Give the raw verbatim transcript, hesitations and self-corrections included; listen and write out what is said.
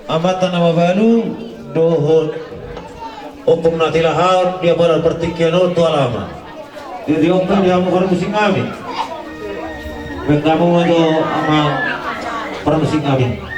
Amanta na mabalu dohot ompung na tilahaon di apala partingkian on tu alaman. Jadi on pe di hamu parmusik nami. Baen hamu ma jo amang parmusik nami.